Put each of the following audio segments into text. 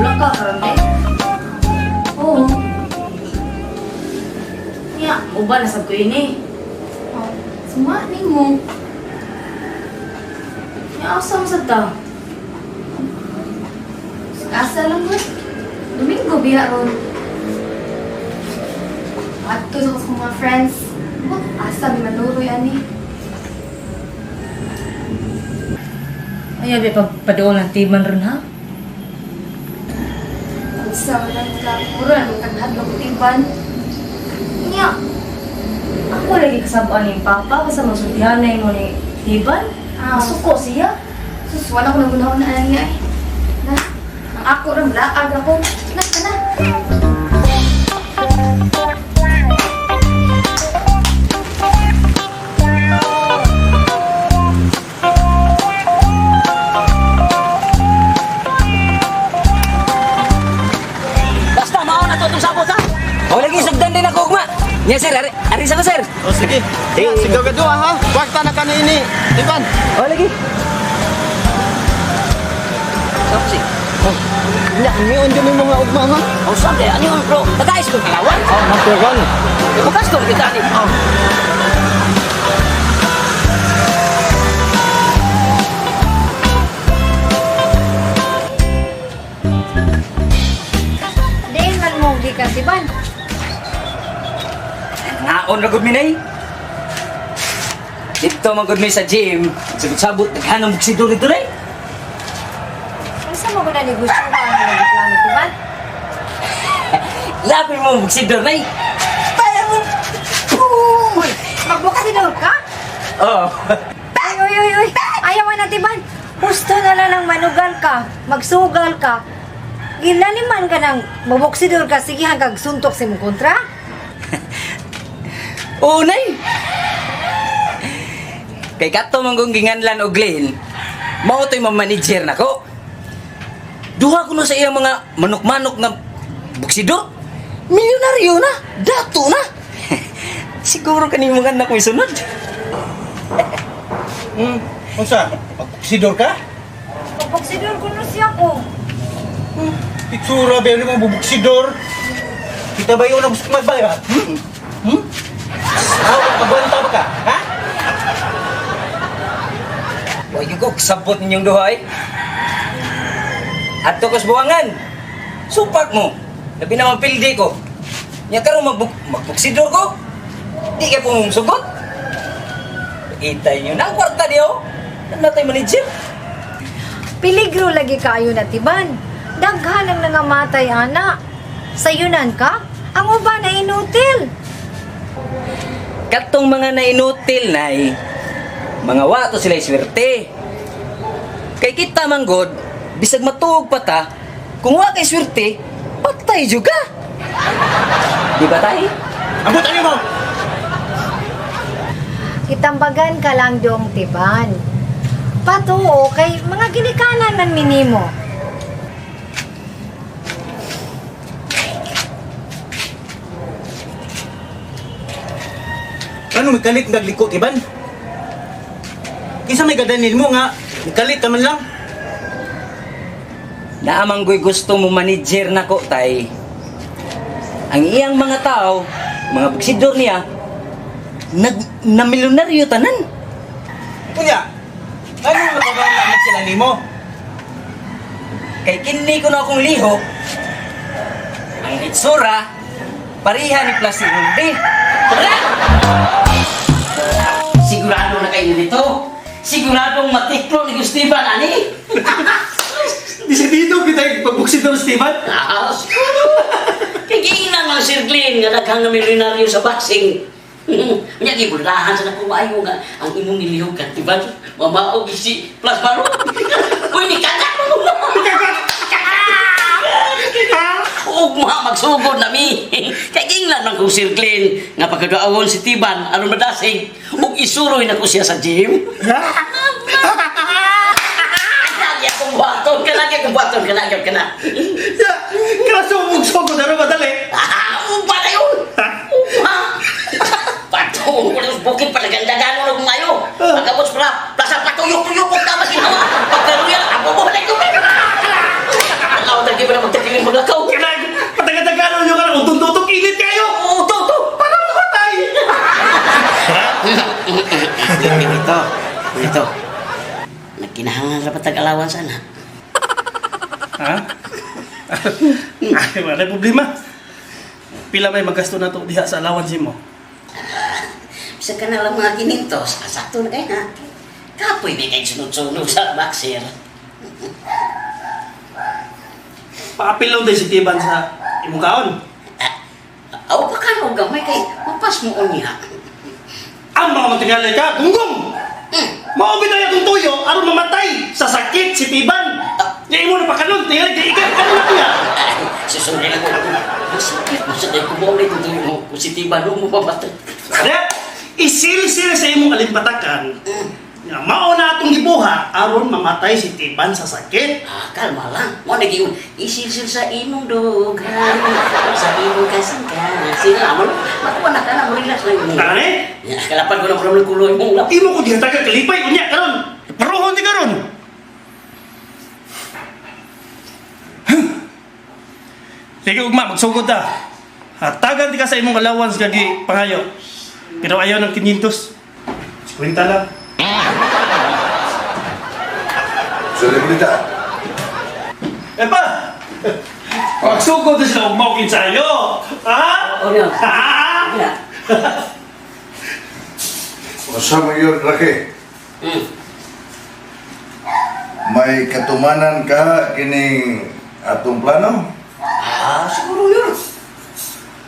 Wala ka karon eh. Oo. Nya, uban na sab ko ini. Oh, suma ni mo. Nya asa man sad ta? Asa lang ko. Domingo biya ron. Adto sa akong mga friends. Oh, asa mi manuroy ani. Ay, abi pagpaduol ng timan ron ha. Unsa man lang ka mura nang taghadlok tiban. Nya. Ako lagi kasabaan ni papa basta magsultihan na mo ni Tiban. Ah. Masuko siya. Sus, wala ko nagunahon na niya eh. Na, ang ako ron laag ako. Na, na. Basta mao na to itong sabot ha. O lagi sugdan din ako ugma. Nya sir, ari, ari sa ko sir. O sige. Eh. Sigaw ka duha ha. Kwarta na kanini. Ivan. O lagi. Sapsi. Oh. Nya, nion din mo mga ugma ha. O sabi, ano yun bro? Tagais ko kalawan. Oh, natural. Bukas to kita ni. Oh. Diin man mo gikan tiban. Naon ra gud mi nay. Dito man gud mi sa gym. Sabot-sabot naghanong buksidor dito nay. Unsa mo na negosyo ka ang nagreklamo tiban? Labi mo buksidor nay. Uy, magbuksidor ka? Oh. Ay, uy, uy, uy. Ayaw na tiban. Gusto na lang ng manugal ka, magsugal ka. Gilaliman ka ng mabuksidor ka, sige hanggang suntok sa imong kontra. Oo, nay. Kay kato man kong ginganlan og Glenn, mao to'y mamanager nako. Duha kuno sa iyang mga manok-manok nga buksidor. Milyonaryo na, dato na. Siguro kani mga anak mo sunod. Unsa? Magsidor ka? Mabuksidor ko na siya ko. Itsura ba mo bubuksidor? Kita ba yung gusto magbayad? Hmm? Hmm? Ah, magwanta ba ka? Ha? Wa gyud ko kasabot ninyong duha ay. Adto kos buwangan. Supak mo. Labi na mapildi ko. Nya karon magbuksidor ko. Di kay pong sugot. Itay niyo na ang kwarta niyo. Natay manager. Piligro lagi kayo na tiban. Daghan ang nangamatay, ana. Sayunan ka? Ang uban na inutil. Katong mga nainutil nay, mga wato sila swerte. Kay kita man god, bisag matuog pa ta, kung wa kay swerte, patay jud ka. Di ba tay? Ambot ani mo. Kitambagan ka lang dong tiban. Patuo kay mga ginikanan man minimo. Ano magkalit nagliko tiban? Kinsa may gadanil mo nga mikalit ka man lang. Naamang goy gusto mo manager nako tay. Ang iyang mga tao, mga buksidor niya, nag na milyonaryo tanan. Kunya, ano nakabang sila nimo? Kay kini ko na akong lihok, ang itsura, pariha ni Placido. Tara! Sigurado na kayo nito. Siguradong matiklo ni Gustiban, ani? Disidido kita pagbuksidor Steven. Ah, siguro. Kay giingnan man Sir Glenn nga daghang nga milyonaryo sa boxing. Unya gibulahan sa nako maayo nga ang imong nilihok ka, di ba? Mamaog si Plus Baro. Uy, ni kagat mo. Ugma magsugod na mi. Kay giingnan man kong Sir Glenn nga pagkaduawon si Tiban aron madasig ug isuroy nako siya sa gym. Lagi akong buhaton ka, lagi akong buhaton ka, lagi ka na. Ya, kaso mugsugo na ro madali. Ah, upa na yun! Upa! Patong ko na sa bukid, palagandagan mo na kumayo. Pagkabot sa plaza, patuyok-tuyok ko tama ginawa. Pagkaluya, ako mo na ito. Ang lagi pa na magtagay. yung maglakaw. Kanang patagatagalon nyo ka lang, utong-tutong init kayo! Oo, to, to. Para mamatay! Ito, ito. Nagkinahangan ra patag alawan sana. Ha? Ay, wala problema. Pila may magasto na to diha sa allowance mo. Bisa ka na lang mga kinintos, sakto na kayo ha. Kapoy may kay sunod-sunod sa boxer. Paapil lang tayo si Tiban sa imong kaon. Aw pa ka no gamay kay mapas mo unya. Ang mga matingalay ka, gunggong! Mao tayo akong tuyo aron mamatay sa sakit si Tiban. Di imo na pakanon, tingali kay ikaw ano na kuya. Susunod lang ko. Masakit mo sa ko mo ulit ito mo positiba no mo pamatay. Kaya isilsil sa imong alimpatakan. Nga mao na atong gibuha aron mamatay si Tiban sa sakit. Ah, kalma lang. Mo na giun isilsil sa imong dughan, sa imong kasangka. Sila mo makuha na ka na mo relax lang mo. Tara ni, Ya, kalapan ko na problem kulo imong lap. imo ko gihatagan kalipay unya karon. Paruhon di karon. Sige ugma, magsugod ta. Hatagan di ka sa imong allowance kagi pangayo. Pero ayaw ng 500. 50 lang. Selebrita. Eh pa! Magsugod na sila ugma og ensayo. Ha? Oh, yun. Ha? Ya. Unsa man yun, Raki? May katumanan ka kining atong plano? Ah, siguro yun.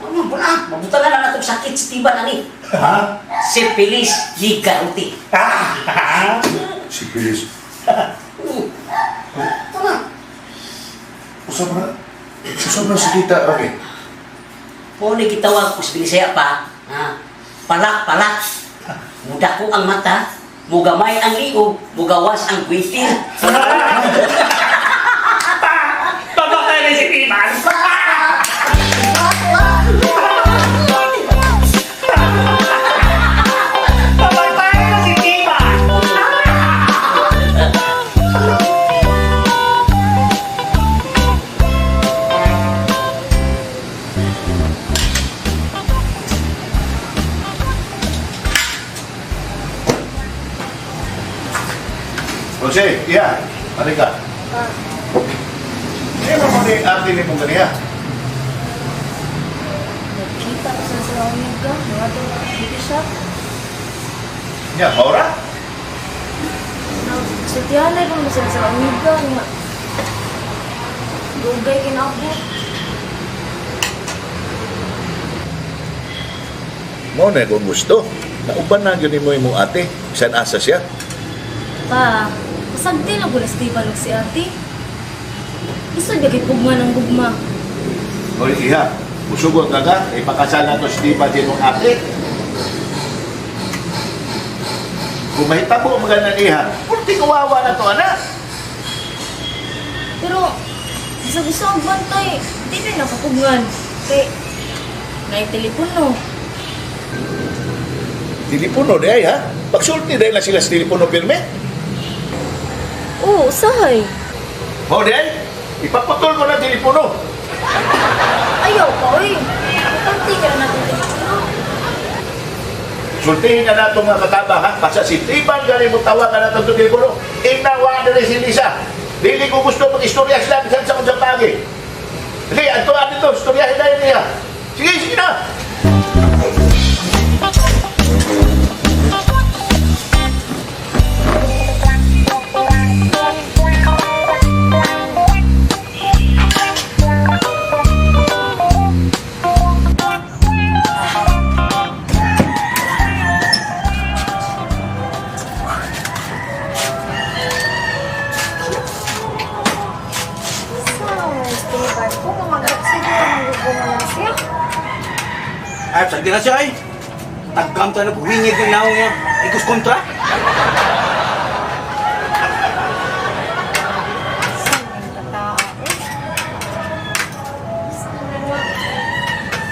Ano ba? Mabutangan na natong sakit sa tiba na ni. Ha? Syphilis, gigaruti. Si Pilis. Tama. Usap na. Usap na si Tita, Raki. Pone gitawag ko sa Binisaya pa. Ha? Palak, palak. Mudako ang mata, mugamay ang liog, mugawas ang kwitil. Pamatay na si Tiban! Pamatay na si Tiban! Jose, iya. Mari ka. Ano mo ni ate ni mong ganiya? Nagkita ko sa sa amiga, mga to beauty shop. Nya, maura? Nagsultihanay ko mo sila sa amiga nga. Dugay kinaabot. Mo na kung gusto. Nauban na yun mo imong ate. Bisan asa siya. Pa, pasagti lang ko na si Tiban ug si ate. Gusto niya kay pugma ng gugma. Hoy, iha. Musugot na ka. Ipakasal na to si Tiba sa imong ate. Kung mahitabo ang mga iha, pulti kawawa na to, anak. Pero, sa gusto ang bantay, di na nakapugngan. Kay, naay telepono. Telepono di ay, ha? Pagsulti dahil na sila sa telepono pirme. Oo, usahay. Mao di ay, ipaputol ko na telepono. Ayaw pa, oy. Pantay ka na natin telepono. Sultihin na nato mga kataba, ha? Basta si Tiban gani mo tawagan na itong telepono. Inawa na rin si Lisa. Dili ko gusto mag-istorya sila bisan sa kung pagi. Hindi, anto dito, istoryahin na yun niya. Sige, sige na. Sa Esteban ko, kung mag-siguro mag na siya. Ay, sagdi na siya ay. Tagkam tayo nagwingig ng naong niya. Ikos kontra.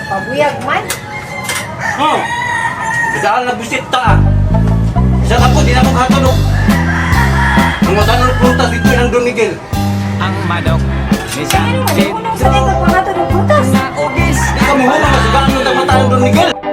Pabuyag man. Oh. Daan na busit ta. Ah. Sa ako di na mo katulog. Ang matanon prutas dito ng Don Miguel. Ang manok ni San Pero, Pedro. Ang Don Miguel.